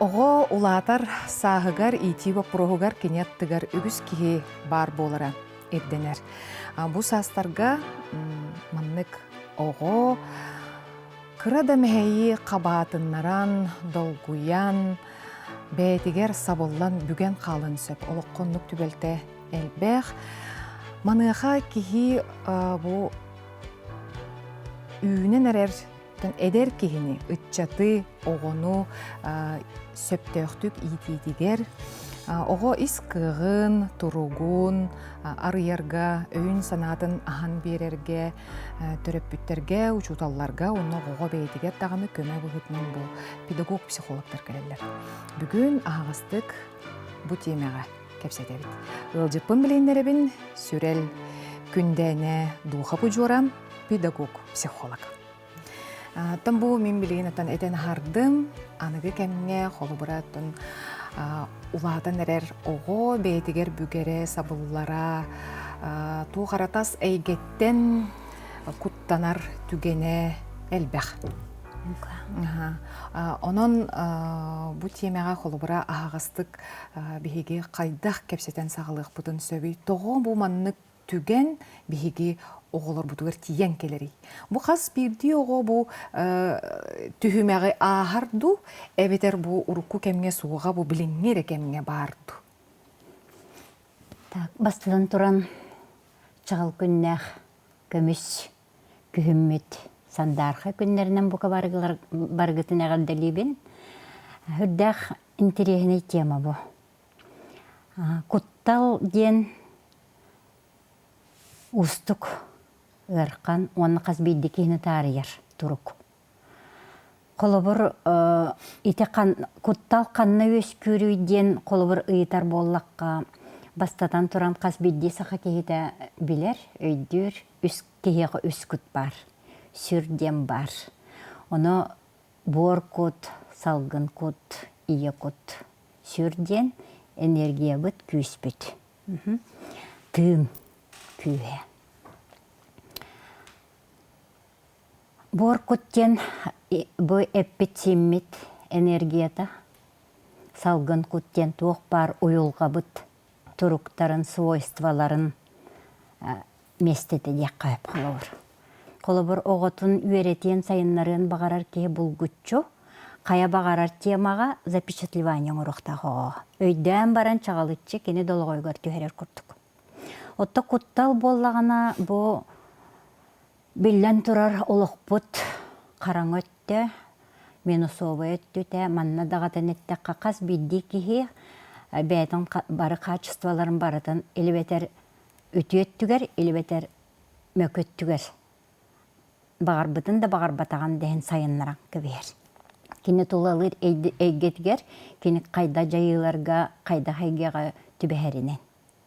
Оҕо улаатар сааһыгар иитии боппуруоһугар кини аттыгар үгүс киһи баар буолара ирдэнэр. Бу саастарга маннык оҕо кыра да мэһэйи хабаатыннаран, долгуйан, бэйэтигэр сабыллан бүгэн хаалан сөп. Олоххо оннук түбэлтэ элбэх. Маныаха киһи бу үүнэн эрэр эдэр киһини, ыччаты, оҕону сөптөөхтүк иитиитигэр оҕо ис кыаҕын, туругун арыйарга, өйүн-санаатын аһан биэрэргэ, төрөппүттэргэ, учууталларга уонна оҕоҕо бэйэтигэр даҕаны көмө быһыытынан бу педагог-психологтар кэлэллэр. Бүгүн аһаҕастык бу тиэмэҕэ кэпсэтэбит. Ыалдьыппын билиһиннэрэбин Сүрэл Күндээнэ Духов удьуора, педагог-психолог. Оттон бу мин билигин оттон этэн аһардым, аныгы кэмҥэ холобура оттон улаатан эрэр оҕо бэйэтигэр бүгэрэ, сабыллара, туох эрэ тас эйгэттэн куттанар түгэнэ элбэх. Онон бу тиэмэҕэ холобура аһаҕастык биһиги хайдах кэпсэтэн саҕалыахпытын сөбүй? Тоҕо бу маннык түгэн биһиги оҕолорбутугар тиийэн кэлэрий? Бу хас биирдии оҕо бу түһүмэҕи ааһар дуу, эбэтэр бу урукку кэмҥэ суоҕа, бу билиҥҥи эрэ кэмҥэ баар дуу? Так, бастатан туран, чаҕыл күннээх көмүс күһүммүт сандаархай күннэринэн бука барыгытын эҕэрдэлиибин. Үрдээх интэриэһинэй тема бу. Куттал диэн уустук, ыарахан уонна хас биирдии киһини таарыйар турук. Холобур, ити куттал ханна үөскүүрүй диэн холобур ыйытар буоллахха, бастатан туран хас биирдии саха киһитэ билэр, өйдүүр, үс киһиэхэ үс кут баар, сүр диэн баар. Ону буор кут, салгын кут, ийэ кут. Сүр диэн энергиябыт, күүспүт. Тыын күүһэ. Буор кут диэн бу эппит-сииммит энергията, салгын кут диэн туох баар уйулҕабыт туруктарын, свойстволарын миэстэтэ диэххэ сөп холобур. Холобур, оҕотун үөрэтиэн, сайыннарыан баҕарар киһи булгуччу хайа баҕарар темаҕа запечатлевание оҥоруохтаах оҕоҕо. Өйдөөн баран чаҕылыччы кини долоҕойугар түһэрэр курдук. Отто куттал буоллаҕына бу биллэн турар олохпут хараҥа өттө, минусовай өттүтэ манна даҕатан эттэххэ хас биирдии киһи бэйэтин бары хаачыстыбаларын барытын илибэтэр үтүө өттүгэр, илибэтэр мөкү өттүгэр баҕарбытын да баҕарбатаҕын да иһин сайыннаран кэбиһэр. Кини тулалыыр эйгэтигэр кини хайда дьайыыларга, хайдах эйгэҕэ түбэһэринэн,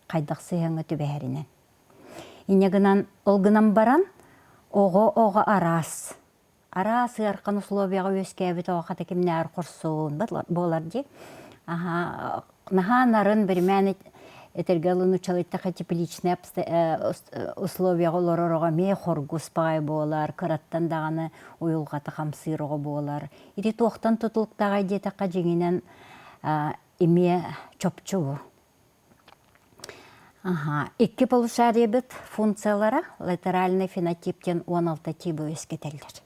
хайдах сыһыаҥҥа түбэһэринэн. Инньэ гынан, ол гынан баран, оҕо-оҕо араас. Араас ыарахан условияҕа үөскээбит оҕо хата кимнээҕэр хорсун буолар дии. Аһаа, наһаа нарын биримээн этэргэ ылын учалыйтаха тепличнай условияҕа олорор оҕо эмиэ хоргус баҕайы буолар, кыраттан даҕаны уйулҕата хамсыыр оҕо буолар. Ити туохтан тутулуктааҕай диэтэххэ дьиҥинэн эмиэ чопчу бу. Аха, икки полушариебыт функциялара латеральный фенотип диэн 16 тибы үөскэтэллэр.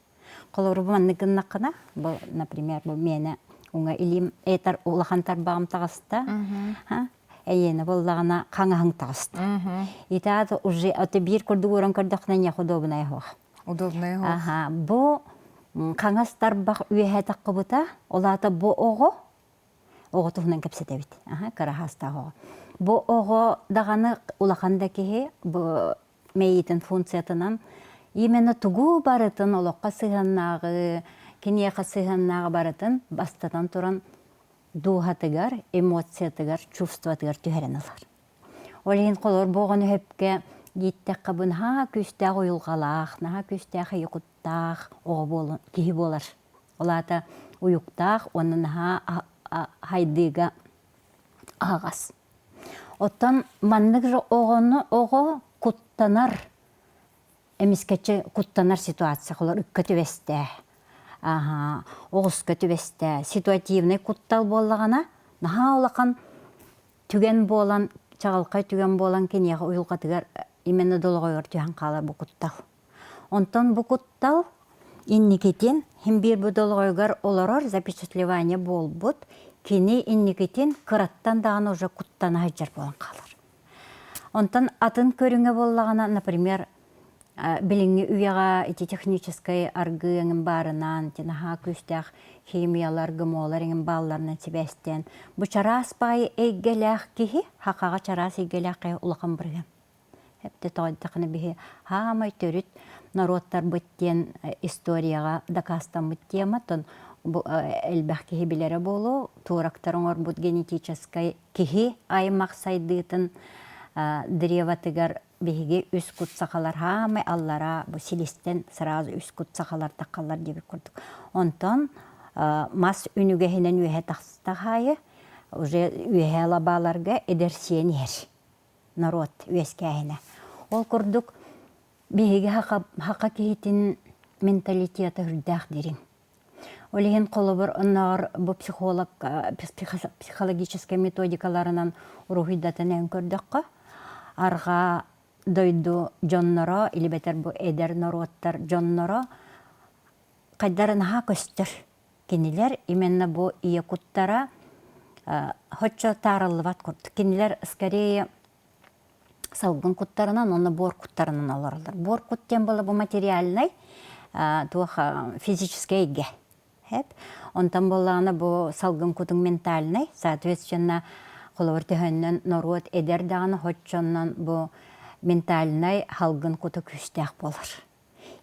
Холобур, бу маннык гыннаххына, бу, например, бу миэнэ уҥа илиим этар улахан тарбаҕым таҕыста, эйиэнэ буоллаҕына хаҥаһыҥ таҕыста. Итаат уже аты биир курдук ууран көрдөххүнэ ньиэхэ удобнай оһох. Удобнай оһох. Аха, бу хаҥас тарбах үөһэ таххыбыта, ол аата бу оҕо Оҕо туһунан кэпсэтэбит. Аха, кыра саастаах оҕо. Бу оҕо даҕаны улахан да киһи бу мэйиитин функциятынан именно тугу барытын олоххо сыһыаннааҕы, киниэхэ сыһыаннааҕы барытын бастатан туран дууһатыгар, эмоциятыгар, чувствотыгар түһэрэн ылар. Ол иһин холор бу оҕону сөпкө ииттэххэ бу наһаа күүстээх уйулҕалаах, наһаа күүстээх ийэ куттаах оҕо буолан киһи буолар. Ол аата уйуктаах уонна наһаа хайдыыга аһаҕас. Оттон маннык же оҕону оҕо куттанар эмискэччи куттанар ситуация холор ыкка түбэстэ. Оҕуска түбэстэ. Ситуативнай куттал буоллаҕына, наһаа улахан түгэн буолан, чаҕылхай түгэн буолан киниэхэ уйулҕатыгар именно долоҕойугар түһэн хаалар бу куттал. Онтон бу куттал инникитин син биир бу долоҕойугар олорор запечатлевание буолбут, кини инникитин кыраттан даҕаны уже куттана сылдьар буолан хаалар. Онтон атын көрүҥэ буоллаҕына, например, билиҥҥи үйэҕэ ити техническэй аргыы эҥин баарынан, ити наһаа күүстээх химиялар, ГМОлар эҥин баалларынан сибээстээн, бу чараас баай эйгэлээх киһи, хахаҕа чараас эйгэлээх киһи улахан бырыһыан. Эптэ тоҕо диэтэххинэ биһи хаамай төрүт норуоттарбыт диэн историяҕа дакаастаммыт тема, оттон бу элбэх киһи билэрэ буолуо, турактар оҥорбут генетическай киһи аймах сайдыытын древотыгар биһиги үс кут сахалар хаамай аллараа бу силистэн сразу үс кут сахалар таххаллар диэбит курдук. Онтон мас үнүгэһинэн үөһэ тахсытах аайы уже үөһэ лабааларга эдэрсийэн иһэр норуот үөскээһинэ. Ол курдук биһиги хака киһитин менталитета үрдээх дириҥ. Ол иһин холобур оннооҕор бу психолог психологическай методикаларынан уруһуйдатан эн көрдөххө, арҕаа дойду дьонноро или бэтэр бу эдэр норуоттар дьонноро хайдара наһаа көстөр. Кинилэр именно бу ийэ куттара хоччо таарыллыбат курдук. Кинилэр скорее салгын куттарынан уонна буор куттарынан олороллор. Буор кут диэн буола бу материальнай туох физическэй эйгэ. Онтон буоллаҕына бу салгын кутуҥ ментальнай, соответственно, холобур төһөннөн норуот эдэр даҕаны хоччоннон бу ментальнай салгын кута күүстээх буолар.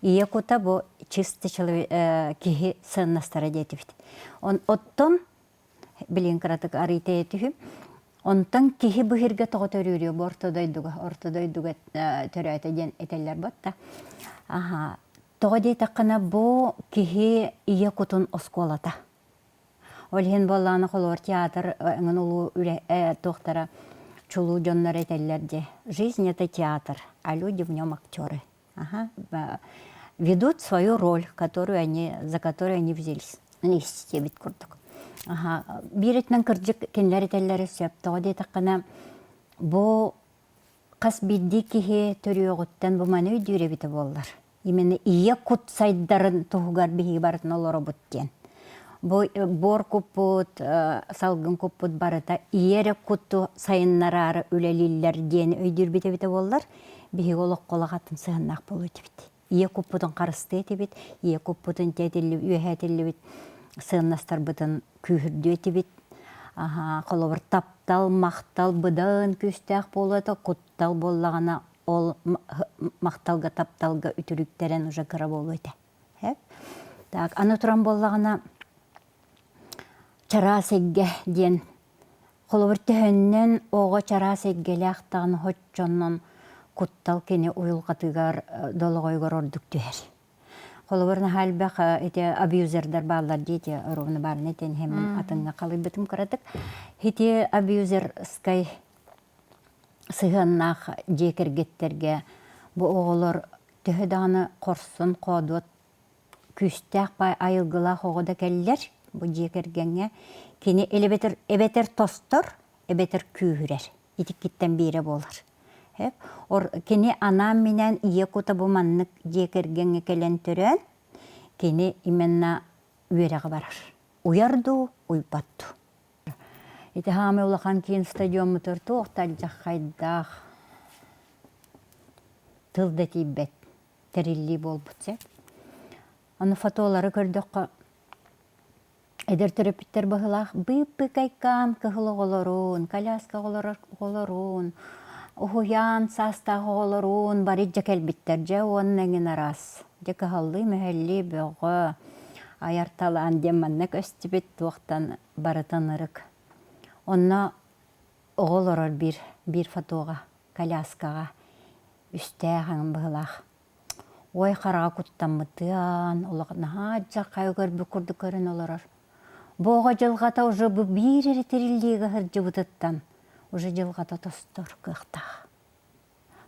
Ийэ кута бу чисто киһи сыаннастара диэтибит. Оттон билигин кыратык арыйта түһүм. Онтон киһи быһырга тоҕо төрүүрүө бу орто дойдуга, орто дойдуга төрөөтө диэн этэллэр ботта. Аха, тоҕо диэтэххинэ бу киһи ийэ кутун оскуолата. Ол иһин буоллаҕына холобур театр эҥин улуу үлэ туохтара чулуу дьоннор этэллэр дии. Жизнь это театр, а люди в нем актеры. Ага. Ведут свою роль, которую они, за которую они взялись. Диэбит курдук. Аха. Биир өттүнэн кырдьык кинилэр этэллэрэ сөп. Тоҕо диэтэххинэ, бу хас биирдии киһи төрүөҕүттэн бу маны өйдүүр эбитэ буоллар. Именно ийэ кут сайдарын туһугар биһиги барытын олоробут диэн. Бу буор куппут, салгын куппут барыта ийэ эрэ куту сайыннараары үлэлииллэр диэн өйдүүрбүт эбитэ буоллар, биһиги олоххо улахан сыһыаннаах буолуо этибит. Ийэ куппутун харыстыа этибит, ийэ куппутун үөһэ этиллибит сыаннастарбытын күүһүрдүө этибит. Холобур, таптал, махтал быдан күүстээх буолуо этэ, куттал буоллаҕына ол махталга, тапталга үтүрүктэрэн уже кыра буолуо этэ. Так, аны туран буоллаҕына чараас эйгэ диэн Холобур, төһөннөн оҕо чараас эйгэлээх даҕаны хоччоннон куттал кини уйулҕатыгар, долоҕойугар ордук түһэр. Холобур, наһаа элбэх ити абьюзердар бааллар дии ити ровно баарына этэн иһэммин атыҥҥа халыйбытым кыратык. Ити абьюзерскай сыһыаннаах дьиэ кэргэттэргэ бу оҕолор төһө даҕаны хорсун, хоодуот күүстээх айылгылаах оҕо да кэллэр бу дьиэ кэргэҥҥэ кини эбэтэр, эбэтэр тостор, эбэтэр күүһүрэр. Итиккиттэн биирэ буолар. Ор, кини анаан-минээн ийэ кута бу маннык дьиэ кэргэҥҥэ кэлэн төрөөн, кини именно үөрэҕи барар. Уйар дуу, уйбат дуу. Ити хаамай улахан киин стадиоммутугар туох да алдьархайдаах тыл да тиийбэт тэриллии буолбут сөп. Аны фотолары көрдөххө, эдэр төрөппүттэр быһыылаах быып-быыкайкаан кыһыл оҕолорун, коляска оҕолорун, уһуйаан саастаах оҕолорун бары дьэ кэлбиттэр дьэ уонна эҥин араас. Дьэ кыһаллыы-мүһэллии бөҕө, айар талаан диэн манна көстүбүт туохтан барыта ынырык. Онно оҕо олорор биир, биир фотоҕа, коляскаҕа үстээх эҥин быһыылаах. Ой хараҕа куттаммытыан, олох наһаа алдьархайы көрбүт курдук көрөн олорор. Бу оҕо дьылҕата уже бу биир эрэ тэриллиигэ сылдьыбытыттан уже дьылҕата тостор кыахтаах.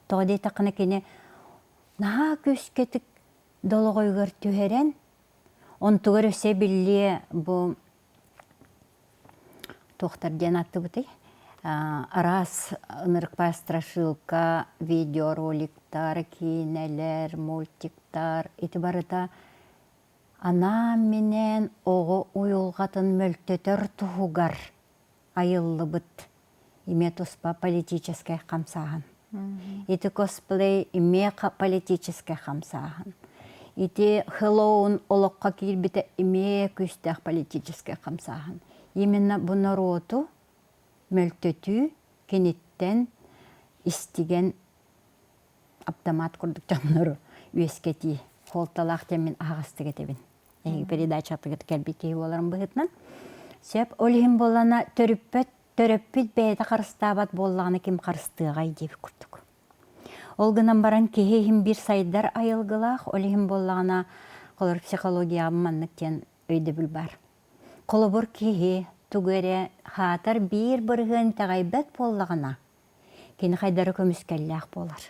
Тоҕо диэтэххинэ кини наһаа күүскэтик долоҕойугар түһэрэн, Онтугар өссө биллиэ бу туохтар диэн ааттыбытый? Араас ынырыкпа страшилка, видеороликтар, киинэлэр, мультиктар ити барыта анаан-минээн оҕо уйулҕатын мөлтөтөр туһугар айыллыбыт эмиэ туспа политическай хамсааһын. Ити косплей эмиэ политическай хамсааһын. Ити Хэллоуин олоххо киирбитэ эмиэ күүстээх политическай хамсааһын. Именно бу норуоту мөлтөтүү киниттэн истигэн аптамаат курдук дьоннору үөскэтии суолталаах диэн мин аһаҕастык этэбин. Эһиги передачатыгар кэлбит киһи буоларым быһыытынан. Сөп, ол иһин буоллана төрүппэт төрөппүт бэйэтэ харыстаабат буоллаҕына ким харыстыаҕай диэбит курдук. Ол гынан баран киһи иһин биир сайдар айылгылаах, ол иһин буоллаҕына холобур психологияҕа маннык диэн өйдөбүл баар. Холобур киһи тугу эрэ хаатар биир бырыһыан итэҕэйбэт буоллаҕына, кини хайдары көмүскэллээх буолар.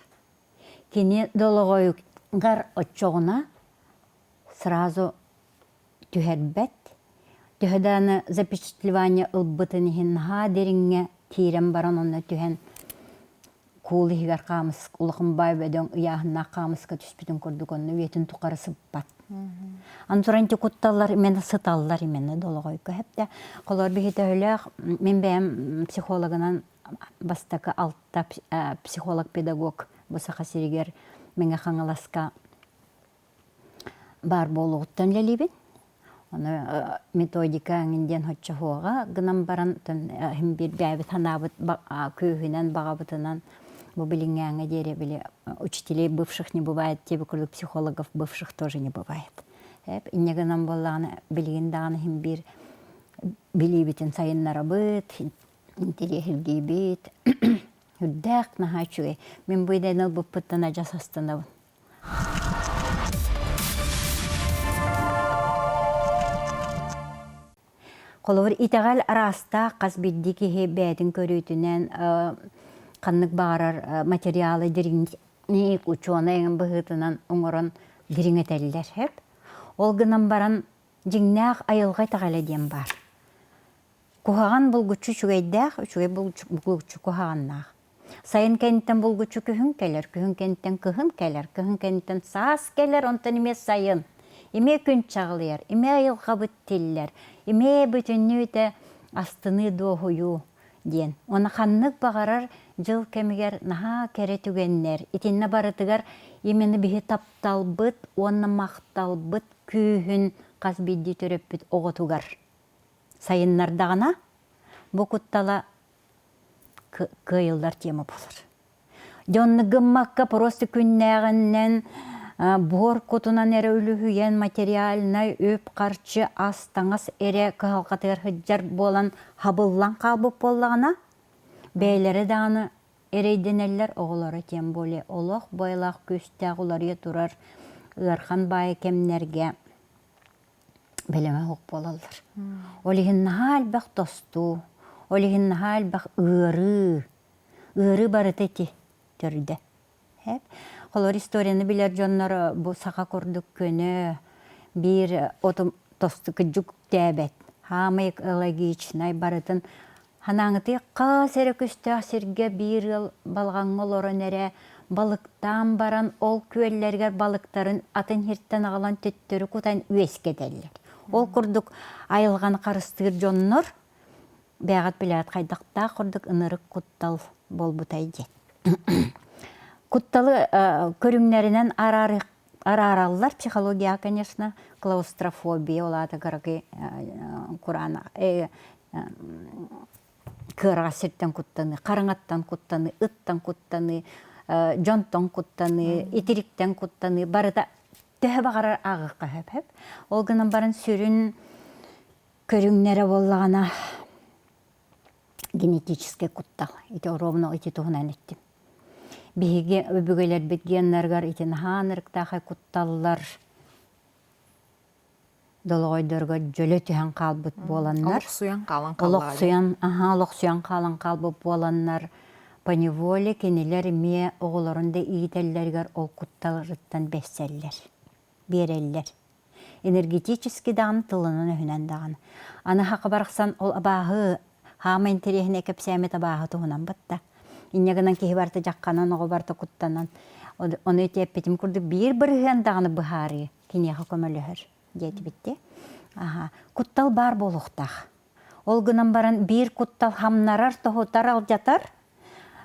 Кини долоҕойугар оччоҕуна сразу түһэрбэт. Төһө даҕаны запечатлевание ылбытын иһин наһаа дириҥҥэ киирэн баран онно түһэн куул иһигэр хаамыс улахан баай бөдөҥ ыйааһыннаах хаамыска түспүтүн курдук онно үйэтин тухары сыппат. Аны туран ити кутталлар именно сыталлар именно долоҕойго хэптэ. Холор биһи төһөлөөх мин бэйэм психологынан бастакы алта психолог-педагог бу Саха сиригэр Мэҥэ Хаҥаласка баар буолуоҕуттан үлэлиибин. Ону методика эҥин диэн соччоһуоҕа гынан баран иһин биир бэйэбит санаабыт күүһүнэн, баҕабытынан бу билиҥҥээҥҥэ диэри били учителей бывших не бывает, диэбит курдук психологов бывших тоже не бывает. Инньэ гынан буоллаҕына билигин даҕаны иһин биир билиибитин сайыннарабыт, интэриэһиргиибит. Үрдээх наһаа үчүгэй. Мин бу идэни ылбыппыттан адьас астынабын. Холобур, итэҕэл араастаах хас биирдии киһи бэйэтин көрүүтүнэн ханнык баҕарар материалы дириҥник учуонай быһыытынан оҥорон дириҥэтэллэр сөп. Ол гынан баран дьиҥнээх айылҕа итэҕэлэ диэн баар. Куһаҕан булгуччу үчүгэйдээх, үчүгэй булгуччу куһаҕаннаах. Сайын кэнниттэн булгуччу күһүн кэлэр, күһүн кэнниттэн кыһын кэлэр, кыһын кэнниттэн саас кэлэр, онтон эмиэ сайын. Эмиэ күн чаҕылыйар, эмиэ айылҕабыт тиллэр, эмиэ бүтүннүүтэ астыныы дуоһуйуу диэн. Уонна ханнык баҕарар дьыл кэмигэр наһаа кэрэ түгэннэр, итиннэ барытыгар именно биһи тапталбыт уонна махталбыт күүһүн хас биирдии төрөппүт оҕотугар сайыннардаҕына, бу куттала кыайыллар тема буолар. Дьонну гыммакка просто күннээҕинэн буор кутунан эрэ үлүһүйэн материальнай үп-харчы, ас-таҥас эрэ кыһалҕатыгар сылдьар буолан хабыллан хаалбыт буоллаҕына, бэйэлэрэ даҕаны эрэйдэнэллэр, оҕолоро тем более олох байлаах күүстээх уларыйа турар ыарахан баайы кэмнэргэ бэлэмэ суох буолаллар. Ол иһин наһаа элбэх тостуу, ол иһин наһаа элбэх ыарыы, ыарыы барыта ити төрдө. Холор историяны билэр дьоннор бу саха курдук көнө, биир отум тосту кыдьык тээбэт, хаамай экологичнай барытын Ханаҥытый хас эрэ көстөөх сиргэ биир ыал балаҕаҥҥа олорон эрэ балыктаан баран ол күөллэригэр балыктарын атын сиртэн аҕалан төттөрү кутан үөскэтэллэр. Ол курдук айылҕаны харыстыыр дьоннор бэйэҕит билээт хайдахтаах курдук ынырык куттал буолбутай диэн. Кутталы көрүҥнэринэн араараллар психология, конечно, клаустрофобия, ол аата кыракый кураанах кыараҕас сиртэн куттаныы, хараҥаттан куттаныы, ыттан куттаныы, дьонтон куттаныы, итириктэн куттаныы барыта төһө баҕарар ааҕыахха сөп. Ол гынан баран сүрүн көрүҥнэрэ буоллаҕына генетическэй куттал. Ити оруобуна ити туһунан эттим. Биһиги өбүгэлэрбит геннарыгар ити наһаа ынырыктаахай кутталлар долоҕойдорго дьөлө түһэн хаалбыт буоланнар Олохсуйан хаалан олохсуйан аһаа олохсуйан хаалан хаалбыт буоланнар поневоле кинилэр эмиэ оҕолорун да иитэллэригэр ол кутталарыттан бэссэллэр, биэрэллэр. Энергетически даҕаны тылынан-өһүнэн даҕаны. Аны хака барахсан ол абааһы хаама интэриэһинэй кэпсээммит абааһы туһунан батта. Инньэ гынан киһи барыта дьахханан, оҕо барыта куттанан, ону ити эппитим курдук биир бырыһыан даҕаны быһаарыы киниэхэ көмөлөһөр диэтибит Аха. Куттал баар буолуохтаах. Ол гынан баран биир куттал хамнарар, тоһутар, алдьатар,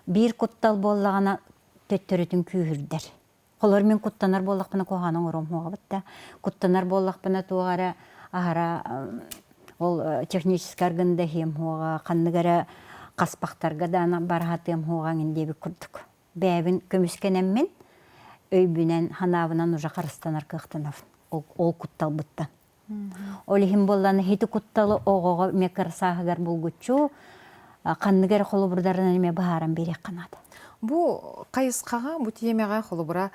биир куттал буоллаҕына төттөрүтүн күүһүрдэр. Холор мин куттанар буоллахпына куһаҕаны оҥоруом суоҕа да. Куттанар буоллахпына туох эрэ аһара ол техническай аргында иһиэм суоҕа, ханнык эрэ хаспахтарга да бараһатыам суоҕа эҥин диэбит курдук. Бэйэбин көмүскэнэммин өйбүнэн, ханаабынан уже харыстанар кыахтанабын ол кутталбыттан. Ол иһин буоллаҕына ити кутталы оҕоҕо эмиэ кыра сааһыгар булгуччу ханнык эрэ холобурдарынан эмиэ быһааран биэриэххэ наада. Бу хайысхаҕа, бу тиэмэҕэ холобура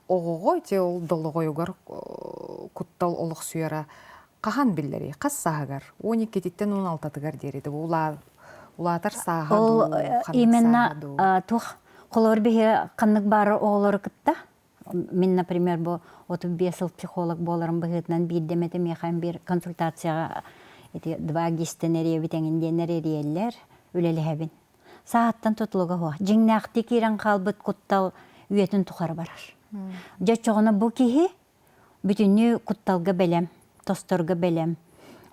оҕоҕо ити ол долоҕойугар куттал олохсуйара хаһан биллэрий? Хас сааһыгар? 12-титтэн 16-тыгар диэри улаатар сааһа Ол дуу, ханнык именно сааһа дуу? туох холобур биһи ханнык баар оҕолору кытта Мин, например, бу 35 сыл психолог буоларым быһыытынан биирдэ эмэтэ миэхэ биир консультацияҕа ити два гистэн эриэбит эҥин диэннэр эрийэллэр, үлэлэһэбин. Саһаттан тутулуга суох. Дьиҥнээхтии киирэн хаалбыт куттал үйэтин тухары барар. Дьэ оччоҕуна бу киһи бүтүннүү кутталга бэлэм, тосторго бэлэм,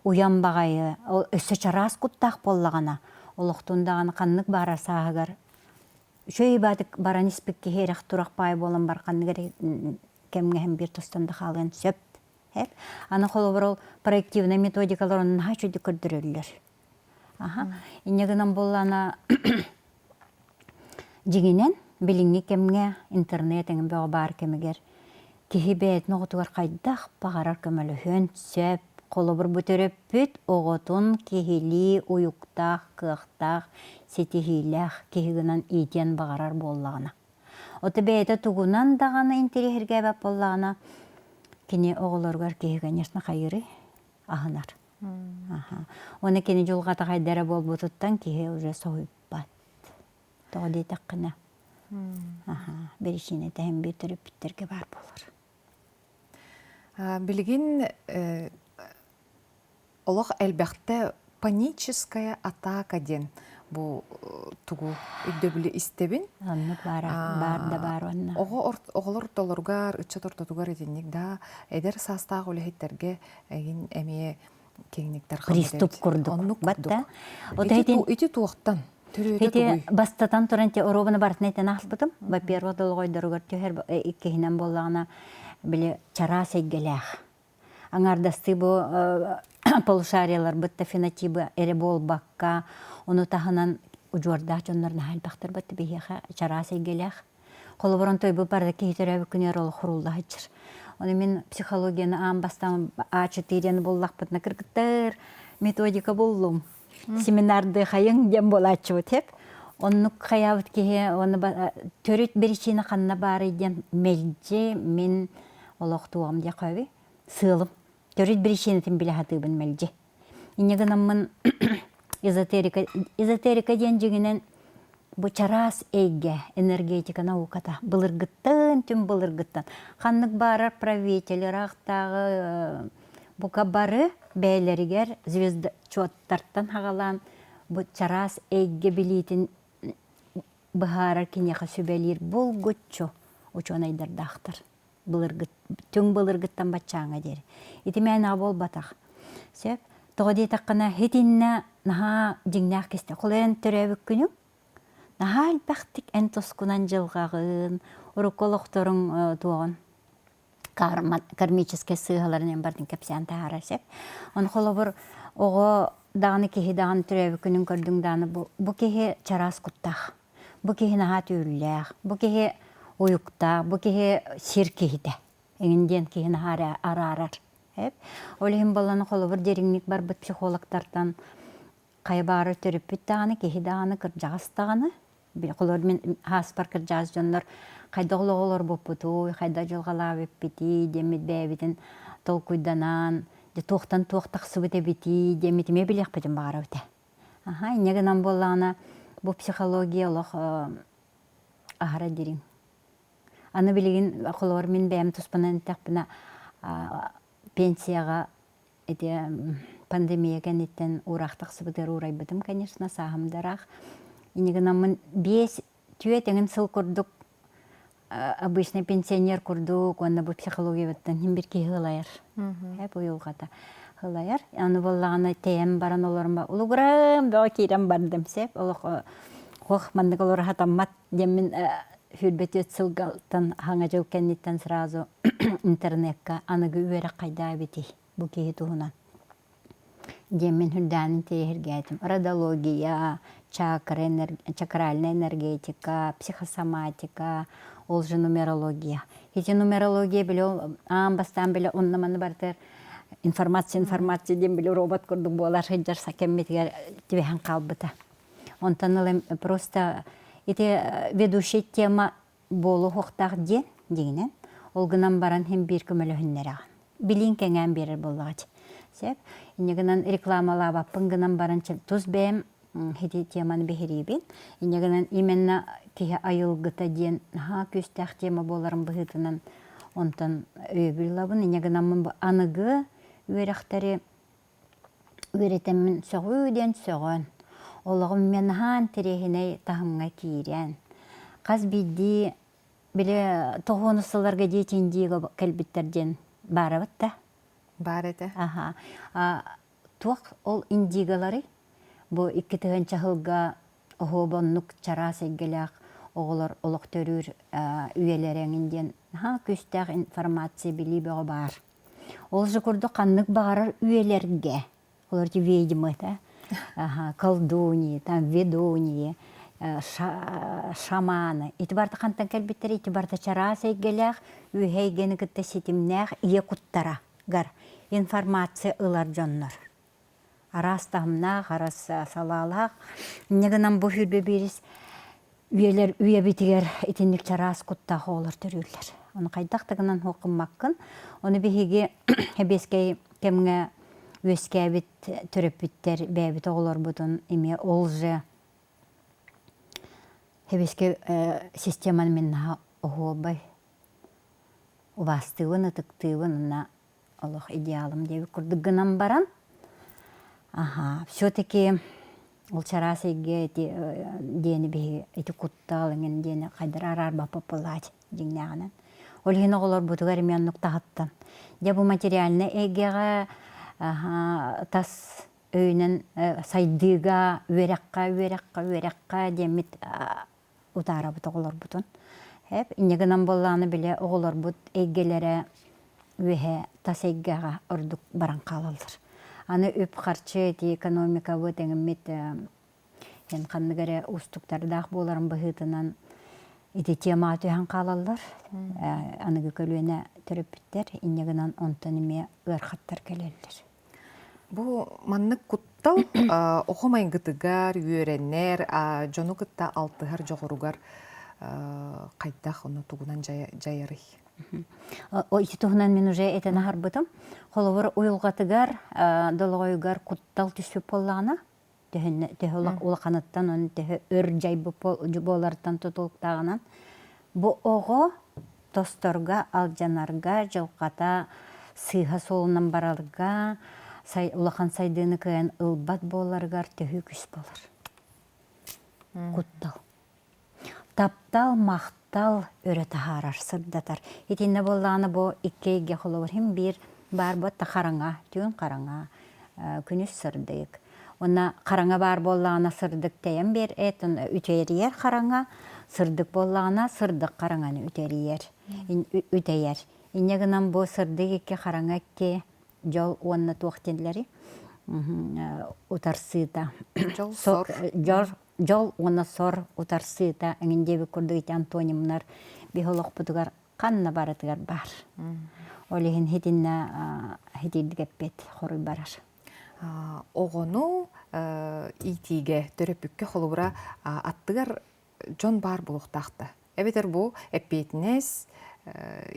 уйан баҕайы, өссө чараас куттаах буоллаҕына, олохтун даҕаны ханнык баарар сааһыгар Үчүгэй баатык баран испит киһи эрэх-турах баай буолан бар ханнык эрэ кэмҥэ иһин биир тустан да хаалыан сөп. Эп. Аны холобур ол проективнай методикалар онно наһаа үчүгүйдүк көрдөрөллөр. Аха. Инньэ гынан буоллаҕына дьиҥинэн билиҥҥи кэмҥэ интернет эҥин бөҕө баар кэмигэр киһи бэйэтин оҕотугар хайдах баҕарар көмөлөһүөн сөп. Холобур бу төрөппүт оҕотун киһилии уйуктаах, кыахтаах, ситиһиилээх киһи гынан иитиэн баҕарар буоллаҕына. Ото бэйэтэ тугунан даҕаны интэриэһиргээбэт буоллаҕына, кини оҕолоругар киһи, конечно, хайыырый? Аһынар. Аха. Уонна кини дьулҕата хайда эрэ буолбутуттан киһи уже соһуйбат. Тоҕо диэтэххинэ, аха, биричиинэтэ иһин биир төрөппүттэргэ баар буолар. Билигин олох элбэхтэ паническая атака диэн бу тугу өйдөбүлү истэбин. Оннук баара, баар да баар уонна. Оҕо оҕолор ортолоругар, ыччат ортотугар итинник да эдэр саастаах үлэһиттэргэ эҥин эмиэ киэҥник тарҕаммыт Приступ курдук. Оннук курдук. Ити, ити туохтан? Төрүөтэ тугуй? Бастатан туран те оруобуна барытын этэн ааспытым. Во-первых, долоҕойдоругар түһэр иккиһинэн буоллаҕына били чараас эйгэлээх. Аҥаардастыы бу полушарияларбыт да фенотибы эрэ буолбакка, ону таһынан удьуордаах дьоннор наһаа элбэхтэр бат биһиэхэ чараас эйгэлээх. Холобур, онтойбут барыта киһи төрөөбүт күнүгэр олох хурулла сылдьар. Ону мин психологияны аан бастаан А4 буллахпытына кыргыттар методика буллум. Семинарды хайыҥ диэн буолааччыбыт хэп. Оннук хайаабыт киһи оны төрүт биричиинэ ханна баарый диэн мэлдьи мин олохтуоҕум диэххэ сөбүй? Сыалым. Төрүт биричиинэтин билэ сатыыбын мэлдьи. Инньэ гынаммын эзотерика, эзотерика диэн дьиҥинэн бу чараас эйгэ, энергетика науката былыргыттан, түҥ былыргыттан ханнык баарар правитель ыраахтааҕы бука бары бэйэлэригэр звездочеттартан хаҕалаан бу чараас эйгэ билиитин быһаарар киниэхэ сүбэлиир булгуччу учуонайдардаахтар былыргы түҥ былыргыттан баччааҥҥа диэри. Ити мээнэҕэ буолбатах. Сөп. Тоҕо диэтэххинэ, итиннэ наһаа дьиҥнээх кистэл. Холойон төрөөбүт күнүҥ наһаа элбэхтик эн тускунан дьылҕаҕын, урукку олохторуҥ туоҕун кармическай сыыһаларын эн бардын кэпсээн таһаарар сөп. Ону холобур оҕо даҕаны киһи даҕаны төрөөбүт күнүн көрдүҥ даҕаны бу, бу киһи чараас куттаах. Бу киһи наһаа түүллээх, бу киһи уйуктаах, бу киһи сир киһитэ. Эҥин диэн киһи наһаа араарар. Ол иһин буоллаҕына холобур дириҥник барбыт психологтартан хайа баҕарар төрөппүт даҕаны, киһи даҕаны, кырдьаҕас даҕаны, холобур мин ааспар кырдьаҕас дьоннор хайдах олоҕу олорбуппутуй, хайдах дьылҕалаабыппытый диэммит бэйэбитин толкуйданан, дьэ туохтан туох тахсыбыт эбитий диэммит эмиэ билиэхпитин баҕарабыт ээ. Аха, инньэ гынан буоллаҕына, бу психология олох аһара дириҥ. Аны билигин холобур мин бэйэм туспунан эттэхпинэ, Пенсияҕа ити пандемия кэнниттэн уураах тахсыбытыгар уурайбытым, конечно, сааһым да ыраах. Инньэ гынаммын биэс түөрт эҥин сыл курдук обычный пенсионер курдук уонна бу психологиябыттан син бир киһи ылайар. Бу уйулҕата ылайар. Аны буоллаҕына тэйэн баран олорон улугурам бөҕө киирэн бардым сеп. Олох ох маннык олоро сатаммат диэммин сүүрбэ сылгалтан хаҥа дьыл кэнниттэн сразу интернекка аныгы үөрэх хайдаа эбитий бу киһи туһунан диэммин үрдээн интэриэһиргээтим. Родология, чакра, чакральная энергетика, психосоматика, ол же нумерология. Ити нумерология били аан бастаан били онно манна барытыгар информация информация диэн били робот курдук буолар сылдьар кэммитигэр түбэһэн хаалбыта. Онтон ыла просто ити ведущий тема буолуохтаах диэн дьиҥинэн ол гынан баран син биир көмөлөһүннэрэҕин. Билиин кэҥээн биэрэр буоллаҕа сөп. Инньэ гынан рекламалаабаппын гынан баран тус бэйэм ити теманы биһириибин. Инньэ гынан именно киһи айылгыта диэн наһаа күүстээх тема буоларын быһыытынан онтон өйөбүл ылабын. Инньэ гынаммын бу аныгы үөрэхтэри Үөрэтэммин сөҕүү диэн сөҕөн, олоҕум мин наһаа интэриэһинэй таһымҥа киирэн, хас биирдии били тоҕуонус сылларга дети Индиго кэлбиттэр диэн баарабыт да? Баар этэ. Аха. Туох ол индиголарый? Бу 2000 сылга оһуобоннук чараас эйгэлээх оҕолор олох төрүүр үйэлэрэ эҥин диэн наһаа күүстээх информация билии бөҕө баар. Ол же курдук ханнык баҕарар үйэлэргэ, олор ведьмы, да, колдуньи, там ведуньи, шаманы, ити барыта хантан кэлбиттэр, ити барыта чараас эйгэлээх, үөһэ эйгэни кытта ситимнээх ийэ куттара гар информация ылар дьоннор. Араас таһымнаах, араас салаалаах. Инньэ гынан бу сүүрбэ биирис үйэлэр үйэбитигэр итинник чараас куттаах оҕолор төрүүллэр. Ону хайдах да гынан хуоххуммаккын. Ону биһиги сэбиэскэй кэмҥэ үөскээбит төрөппүттэр бэйэбит оҕолорбутун эмиэ ол же сэбиэскэй системаны мин наһаа оһуобай убаастыыбын, ытыктыыбын уонна олох идеалым диэбит курдук гынан баран, аха, все-таки ол чараас эйгэ ити диэни биһиги ити куттал эҥин диэни хайдах араарбаппыт буоллаачы дьиҥнээҕинэн. Ол иһин оҕолорбутугар эмиэ оннук таһыттан. Дьэ бу материальнай эйгэҕэ тас өйүнэн сайдыыга, үөрэххэ, үөрэххэ, үөрэххэ диэммит утаарабыт оҕолорбутун. Эп инньэ гынан буоллаҕына били оҕолорбут эйгэлэрэ үөһэ тас эйгэҕэ ордук баран хаалаллар. Аны үп-харчы ити экономикабыт эҥиммит эн ханнык эрэ уустуктардаах буоларын быһыытынан ити темаҕа түһэн хаалаллар. Аныгы көлүөнэ төрөппүттэр инньэ гынан онтон эмиэ ыарахаттар кэлэллэр. Бу маннык куттал оҕо майгытыгар, үөрэнэр, дьону кытта алтыһар дьоҕуругар хайдах ону тугунан дьайарый? Ити туһунан мин уже этэн аһарбытым. Холобур, уйулҕатыгар, долоҕойугар куттал түспүт буоллаҕына, төһө улаханыттан, оны төһө өр дьайбыт буоларыттан тутулуктааҕынан, бу оҕо тосторго, алдьанарга, дьылҕата сыыһа суолунан барарга, улахан сайдыыны кыайан ылбат буоларыгар төһүү күүс буолар. Куттал. Таптал, махтал өрө таһаарар, сырдатар. Итиннэ буоллаҕына бу икки эйгэ холобур иһин биир баар буотта хараҥа, түүн хараҥа, күнүс сырдык. Уонна хараҥа баар буоллаҕына сырдык тэйэн биэр үтүөрүйэр хараҥа, сырдык буоллаҕына сырдык хараҥаны үтүөрүйэр, үтэйэр. Инньэ гынан бу сырдык икки хараҥа икки дьол уонна туох дииллэрий утарсыыта. Дьол, сор. Дьол уонна сор утарсыыта эҥин диэбит курдук ити антонимнар биһи олохпутугар ханна барытыгар баар. Ол иһин итиннэ итирдик эппиэт хоруй барар. Оҕону иитиигэ төрөппүккэ холобура аттыгар дьон баар буолуохтаах да. Эбэтэр бу эппиэтинэс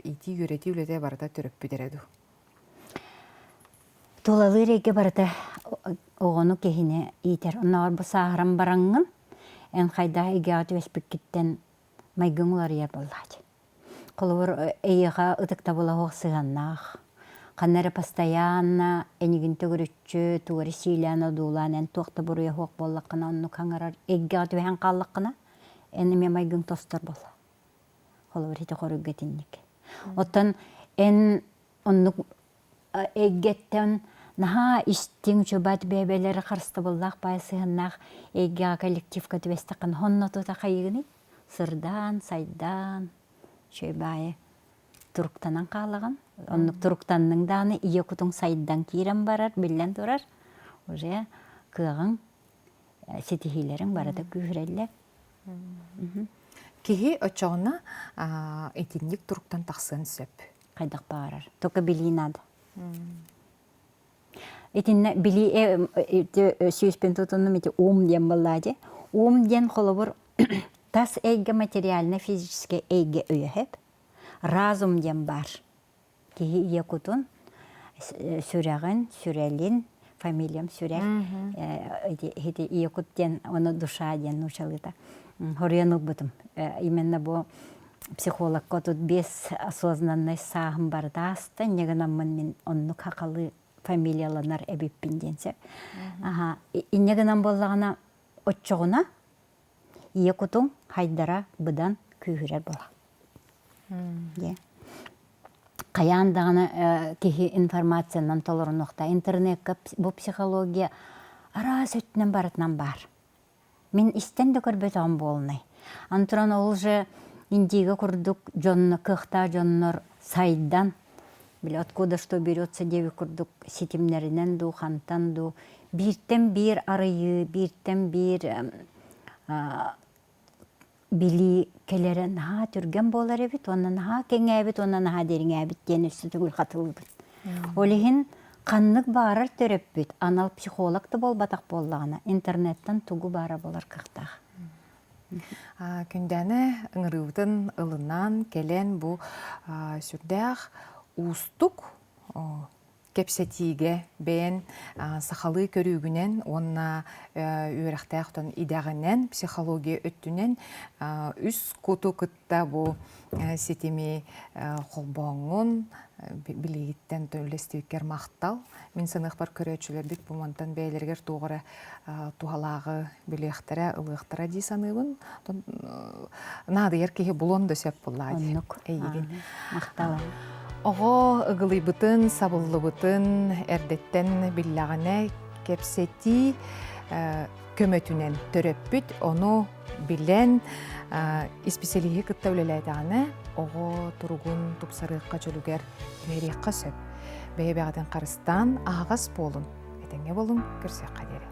иитии-үөрэтии үлэтэ барыта төрөппүт эрэ дуу? Тулалыыр эйгэ барыта оҕону киһини иитэр. Оннооҕор бу сааһыран бараҥҥын, эн хайдах эйгэҕэ түбэспиккиттэн майгыҥ уларыйар буоллаҕа дии. Холобур, эйиэхэ ытыктабыла суох сыһыаннаах. Ханна эрэ постоянно энигин төгүрүччү тугу эрэ сиилээн-одуулаан эн туох да буруйа суох буоллаххына оннук хаҥарар эйгэҕэ түһэн хааллаххына эн эмиэ майгыҥ тостор буолла. Холобур ити хоруйга итинник. Оттон эн оннук эйгэттэн наһаа истиҥ, чубат бэйбэлэри харыстабыллаах баай сыһыаннаах эйгэҕэ коллективка түбэстэххин сонно тута хайыгыный? Сырдаан, сайдаан, үчүгэй баайы туруктанан хаалаҕын. Оннук туруктанныҥ даҕаны ийэ кутуҥ сайдан киирэн барар, биллэн турар, уже кыаҕыҥ, ситиһиилэриҥ барыта күүһүрэллэр. Киһи оччоҕуна итинник туруктан тахсыан сөп. Хайдах баҕарар. Только билии надо. Итиннэ билии сүүспүн тутуннум ити ум диэн буоллаа дии. Ум диэн холобур тас эйгэ материально-физическэй эйгэ өйөһөп. Разум диэн баар. Киһи ийэ кутун, сүрэҕин, сүрэлин, фамилиям сүрэх, ити ийэ кут диэн, ону душа диэн нуучалыыта. Хоруйан ылбытым. Именно бу психологка 35 осознаннай сааһым барыта ааста, инньэ гынаммын мин оннук хахалыы фамилияланар эбиппин диэн сөп. Аха, инньэ гынан буоллаҕына, оччоҕуна ийэ кутуҥ хайдара быдан күүһүрэр буолар. Дьэ. Хайаан даҕаны киһи информациянан толорунуохтаах. Интернекка бу психология араас өттүнэн барытынан баар. Мин истэн да көрбөтөҕүм буолунай. Аны туран ол же Индига курдук дьонно кыахтаах дьоннор сайдан, били откуда что берется диэбит курдук ситимнэринэн дуу, хантан дуу бииртэн биир арыйыы, бииртэн биир билии кэлэрэ наһаа түргэн буолар эбит уонна наһаа кэҥээбит уонна наһаа дириҥээбит диэн өссө төгүл хатылыыбын. Ол иһин ханнык баарар төрөппүт анал психолог да буолбатах буоллаҕына интернеттэн тугу баара булар кыахтаах. Күндээнэ ыҥырыыбытын ылынан кэлэн бу сүрдээх уустук кэпсэтиигэ бэйэн сахалыы көрүүгүнэн уонна үөрэхтээх отон идэҕинэн психология өттүнэн үс куту кытта бу ситими холбооҥҥун билигиттэн үллэстибиккэр махтал. Мин саныахпар көрөөччүлэрбит бу мантан бэйэлэригэр туох эрэ туһалааҕы билиэхтэрэ, ылыахтара дии саныыбын. Наадыйар киһи булуон да сөп буоллаа дии. Эйигин. Махтал. Оҕо ыгылыйбытын, сабыллыбытын эрдэттэн биллэҕинэ кэпсэтии көмөтүнэн төрөппүт ону билэн исписэлииһи кытта үлэлээтэҕинэ оҕо туругун тупсарыахха чөлүгэр түһэриэххэ сөп. Бэйэ-бэйэҕитин харыстаан аһаҕас буолун, этэҥҥэ буолун, көрсүөххэ диэри.